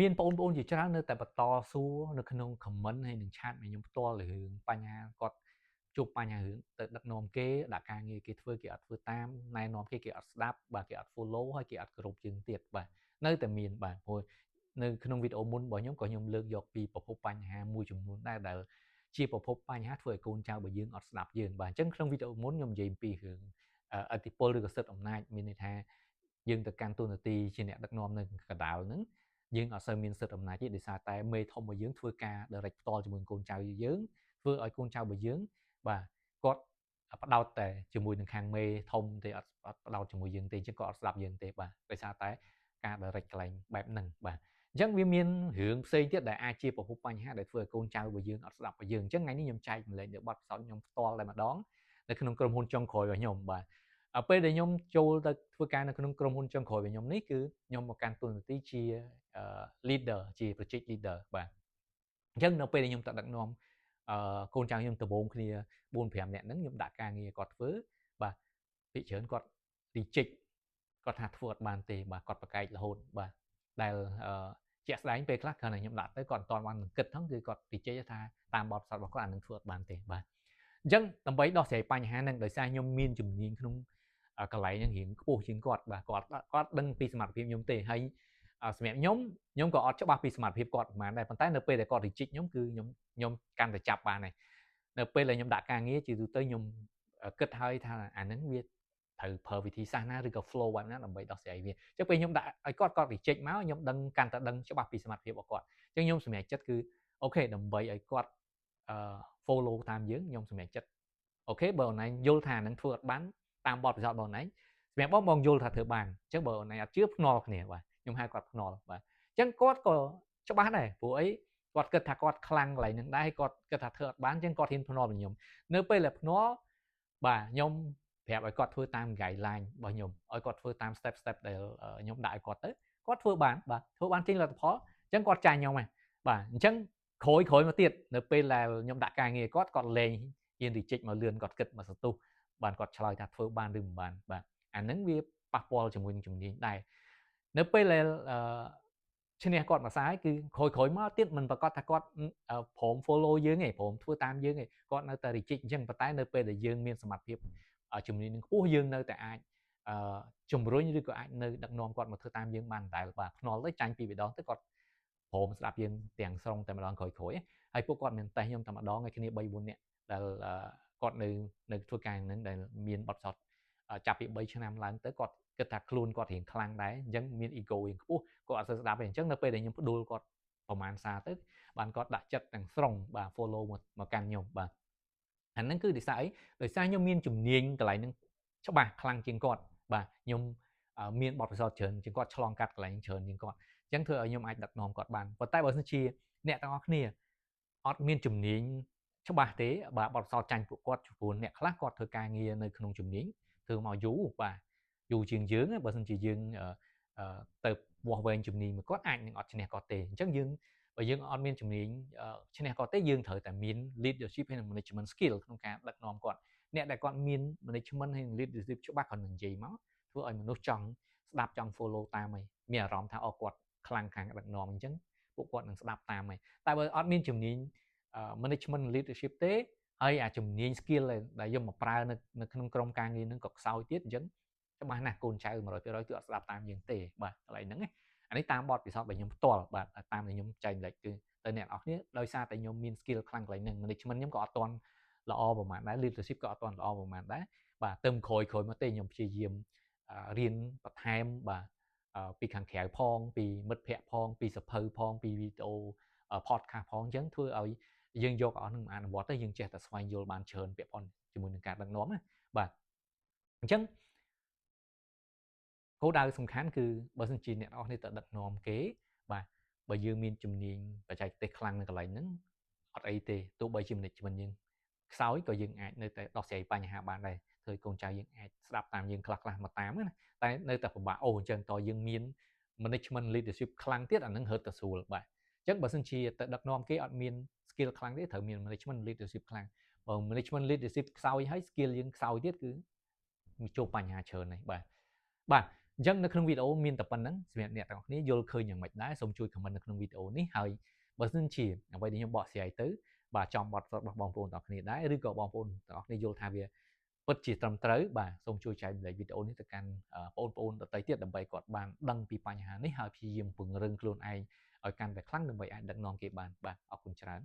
មានបងប្អូនជាច្រើននៅតែបន្តសួរនៅក្នុង comment ហើយនឹង chat មកខ្ញុំផ្ទាល់រឿងបញ្ហាគាត់ជួបបញ្ហារឿងទៅដឹកនាំគេដាក់ការងារគេធ្វើគេអត់ធ្វើតាមណែនាំគេគេអត់ស្ដាប់បាទគេអត់ follow ហើយគេអត់គោរពយើងទៀតបាទនៅតែមានបាទព្រោះនៅក្នុងវីដេអូមុនរបស់ខ្ញុំក៏ខ្ញុំលើកយកពីប្រភពបញ្ហាមួយចំនួនដែរដែលជាប្រភពបញ្ហាធ្វើឲ្យកូនចៅរបស់យើងអត់ស្ដាប់យើងបាទអញ្ចឹងក្នុងវីដេអូមុនខ្ញុំនិយាយអំពីរឿងឥទ្ធិពលឬក៏សិទ្ធិអំណាចមានន័យថាយើងទៅកាន់តួនាទីជាអ្នកដឹកនាំនៅកណ្ដាលហ្នឹងយើងអត់សូវមានសិទ្ធិអំណាចទេដោយសារតែមេធំរបស់យើងធ្វើការ direct ផ្ទាល់ជាមួយកូនចៅយើងធ្វើឲ្យកូនចៅរបស់យើងបាទគាត់ផ្ដោតតែជាមួយនឹងខាងមេធំទេអត់អត់ផ្ដោតជាមួយយើងទេអញ្ចឹងគាត់អត់ស្ដាប់យើងទេបាទដោយសារតែការ direct កន្លែងបែបហ្នឹងបាទអញ្ចឹងវាមានរឿងផ្សេងទៀតដែលអាចជាប្រភពបញ្ហាដែលធ្វើឲ្យកូនចៅរបស់យើងអត់ស្ដាប់របស់យើងអញ្ចឹងថ្ងៃនេះខ្ញុំចែករំលែកនៅបទពិសោធន៍ខ្ញុំផ្ទាល់តែម្ដងនៅក្នុងក្រុមហ៊ុនចុងក្រោយរបស់ខ្ញុំបាទពេលដែលខ្ញុំចូលទៅធ្វើការនៅក្នុងក្រុមហ៊ុនចុងក្រោយរបស់ខ្ញុំនេះគឺខ្ញុំមកកាន់តួនាទីជា leader ជា project leader បាទអញ្ចឹងនៅពេលដែលខ្ញុំទៅដឹកនាំអឺកូនចៅខ្ញុំដំបូងគ្នា4 5នាក់ហ្នឹងខ្ញុំដាក់ការងារគាត់ធ្វើបាទភាគច្រើនគាត់ reject គាត់ថាធ្វើអត់បានទេបាទគាត់ប្រកែករហូតបាទដែលអឺជាក់ស្ដែងពេលខ្លះគ្រាន់តែខ្ញុំដាក់ទៅគាត់មិនទាន់បានគិតហ្នឹងគឺគាត់ reject ថាតាមបទពិសោធន៍របស់គាត់អានឹងធ្វើអត់បានទេបាទអញ្ចឹងដើម្បីដោះស្រាយបញ្ហាហ្នឹងដោយសារខ្ញុំមានជំនាញក្នុងកន្លែងហ្នឹងរៀងខ្ពស់ជាងគាត់បាទគាត់គាត់ដឹងពីសមត្ថភាពខ្ញុំទេហើយសម្រាប់ខ្ញុំខ្ញុំក៏អត់ច្បាស់ពីសមត្ថភាពគាត់ប្រហែលដែរប៉ុន្តែនៅពេលដែលគាត់ reject ខ្ញុំគឺខ្ញុំខ្ញុំកាន់តែចាប់បានហើយនៅពេលដែលខ្ញុំដាក់ការងារជាទូទៅខ្ញុំគិតហើយថាអាហ្នឹងវាត្រូវប្រើវិធីសាស្ត្រណាឬក៏ flow បែបណាដើម្បីដោះស្រាយវាអញ្ចឹងពេលខ្ញុំដាក់ឲ្យគាត់គាត់ reject មកខ្ញុំដឹងកាន់តែដឹងច្បាស់ពីសមត្ថភាពរបស់គាត់អញ្ចឹងខ្ញុំសម្រេចចិត្តគឺ OK ដើម្បីឲ្យគាត់អឺ follow តាមយើងខ្ញុំសម្រេចចិត្ត OK បើអូនឯងយល់ថានឹងធ្វើអត់បានតាមបទពិសោធន៍បងឯងសម្រាប់បងបងយល់ថាធ្វើបានអញ្ចឹងបើអូនឯងអត់ជឿភ្នាល់គ្នាបាទខ្ញុំហៅគាត់ភ្នាល់បាទអញ្ចឹងគាត់ក៏ច្បាស់ដែរព្រោះអីគាត់គិតថាគាត់ខ្លាំងកន្លែងហ្នឹងដែរគាត់គិតថាធ្វើអត់បានអញ្ចឹងគាត់ហ៊ានភ្នាល់ខ្ញុំនៅពេលដែលភ្នាល់បាទខ្ញុំប្រាប់ឲ្យគាត់ធ្វើតាម guideline របស់ខ្ញុំឲ្យគាត់ធ្វើតាម step step ដែលខ្ញុំដាក់ឲ្យគាត់ទៅគាត់ធ្វើបានបាទធ្វើបានចេញលទ្ធផលអញ្ចឹងគាត់ចាញ់ខ្ញុំហ៎បាទអញ្ចឹងក្រោយក្រោយមកទៀតនៅពេលដែលខ្ញុំដាក់ការងារគាត់គាត់លែងហ៊ាន reject មកលឿនគាត់គិតមកសន្ទុះបានគាត់ឆ្លើយថាធ្វើបានឬមិនបានបាទអាហ្នឹងវាប៉ះពាល់ជាមួយនឹងជំនាញដែរនៅពេលដែលអឺឈ្នះគាត់មួយសាយគឺក្រោយក្រោយមកទៀតមិនប្រកាសថាគាត់ព្រម follow យើងទេព្រមធ្វើតាមយើងទេគាត់នៅតែ reject អញ្ចឹងប៉ុន្តែនៅពេលដែលយើងមានសមត្ថភាពជំនាញនឹងខ្ពស់យើងនៅតែអាចអឺជំរុញឬក៏អាចនៅដឹកនាំគាត់មកធ្វើតាមយើងបានតែបាទភ្នាល់ទៅចាញ់ពីម្ដងទៅគាត់ព្រមស្ដាប់យើងទាំងស្រុងតែម្ដងក្រោយក្រោយហើយពួកគាត់មានតេស្តខ្ញុំតែម្ដងឲ្យគ្នា3 4នាក់ដែលគាត់នៅនៅធ្វើការហ្នឹងដែលមានបទពិសោធន៍ចាប់ពី3ឆ្នាំឡើងទៅគាត់គិតថាខ្លួនគាត់រៀងខ្លាំងដែរអញ្ចឹងមាន ego រៀងខ្ពស់គាត់អត់សូវស្ដាប់ទេអញ្ចឹងនៅពេលដែលខ្ញុំផ្ដួលគាត់ប្រហែលសារទៅបានគាត់ដាក់ចិត្តទាំងស្រុងបាទ follow មកមកកាន់ខ្ញុំបាទអាហ្នឹងគឺដោយសារអីដោយសារខ្ញុំមានជំនាញកន្លែងហ្នឹងច្បាស់ខ្លាំងជាងគាត់បាទខ្ញុំមានបទពិសោធន៍ច្រើនជាងគាត់ឆ្លងកាត់កន្លែងច្រើនជាងគាត់អញ្ចឹងធ្វើឲ្យខ្ញុំអាចដឹកនាំគាត់បានប៉ុន្តែបើសិនជាអ្នកទាំងអស់គ្នាអត់មានជំនាញច្បាស់ទេបាទបទពិសោធន៍ចាញ់ពួកគាត់ព្រោះអ្នកខ្លះគាត់ធ្វើការងារនៅក្នុងជំនាញធ្វើមកយូរបាទយូរជាងយើងបើសិនជាយើងទៅវាស់វែងជំនាញមកគាត់អាចនឹងអត់ឈ្នះគាត់ទេអញ្ចឹងយើងបើយើងអត់មានជំនាញឈ្នះគាត់ទេយើងត្រូវតែមាន leadership ហើយនិង management skill ក្នុងការដឹកនាំគាត់អ្នកដែលគាត់មាន management ហើយ leadership ច្បាស់គាត់នឹងនិយាយមកធ្វើឲ្យមនុស្សចង់ស្ដាប់ចង់ follow តាមហើយមានអារម្មណ៍ថាអូគាត់ខ្លាំងខាងដឹកនាំអញ្ចឹងពួកគាត់នឹងស្ដាប់តាមហើយតែបើអត់មានជំនាញ management leadership ទេហើយអាជំនាញ skill ដែលយកមកប្រើនៅនៅក្នុងក្រុមការងារនឹងក៏ខ្សោយទៀតអញ្ចឹងច្បាស់ណាស់កូនចៅ100%គឺអត់ស្ដាប់តាមយើងទេបាទកន្លែងហ្នឹងអានេះតាមបទពិសោធន៍របស់ខ្ញុំផ្ទាល់បាទតាមដែលខ្ញុំចែករំលែកគឺទៅអ្នកនរគ្នាដោយសារតែខ្ញុំមាន skill ខ្លាំងកន្លែងហ្នឹង management ខ្ញុំក៏អត់ទាន់ល្អប្រហែលដែរ leadership ក៏អត់ទាន់ល្អប្រហែលដែរបាទទៅក្រោយក្រោយមកទេខ្ញុំព្យាយាមរៀនបន្ថែមបាទពីខាងក្រៅផងពីមិត្តភ័ក្តិផងពីសៀវភៅផងពីវីដេអូ podcast ផងអញ្ចឹងធ្វើឲ្យយើងយកអស់នឹងអនុវត្តទៅយើងចេះតែស្វែងយល់បានច្រើនពាក់ព័ន្ធជាមួយនឹងការដឹកនាំណាបាទអញ្ចឹងគោលដៅសំខាន់គឺបើសិនជាអ្នកនរគ្នាទៅដឹកនាំគេបាទបើយើងមានជំនាញបច្ចេកទេសខ្លាំងនៅកន្លែងហ្នឹងអត់អីទេទោះបីជា management យើងខ្សោយក៏យើងអាចនៅតែដោះស្រាយបញ្ហាបានដែរធ្វើឲ្យកូនចៅយើងអាចស្ដាប់តាមយើងខ្លះខ្លះមកតាមណាតែនៅតែពិបាកអូអញ្ចឹងតយើងមាន management leadership ខ្លាំងទៀតអានឹងរត់ទៅស្រួលបាទអញ្ចឹងបើសិនជាទៅដឹកនាំគេអត់មាន skill ខ្លាំងទេត្រូវមាន management leadership ខ្លាំងបើ management leadership ខ្សោយហើយ skill យើងខ្សោយទៀតគឺមានជួបបញ្ហាច្រើនហើយបាទបាទ អញ្ចឹងនៅក្នុងវីដេអូមានតែប៉ុណ្ណឹងសម្រាប់អ្នកទាំងអស់គ្នាយល់ឃើញយ៉ាងម៉េចដែរសូមជួយ comment នៅក្នុងវីដេអូនេះហើយបើសិនជាអ្វីដែលខ្ញុំបកស្រាយទៅបាទចំបទពិសោធន៍របស់បងប្អូនទាំងអស់គ្នាដែរឬក៏បងប្អូនទាំងអស់គ្នាយល់ថាវាពិតជាត្រឹមត្រូវបាទសូមជួយចែករំលែកវីដេអូនេះទៅកាន់បងប្អូនដទៃទៀតដើម្បីគាត់បានដឹងពីបញ្ហានេះហើយព្យាយាមពង្រឹងខ្លួនឯងឲ្យកាន់តែខ្លាំងដើម្បីអាចដឹកនាំគេបានបាទអរគុណច្រើន។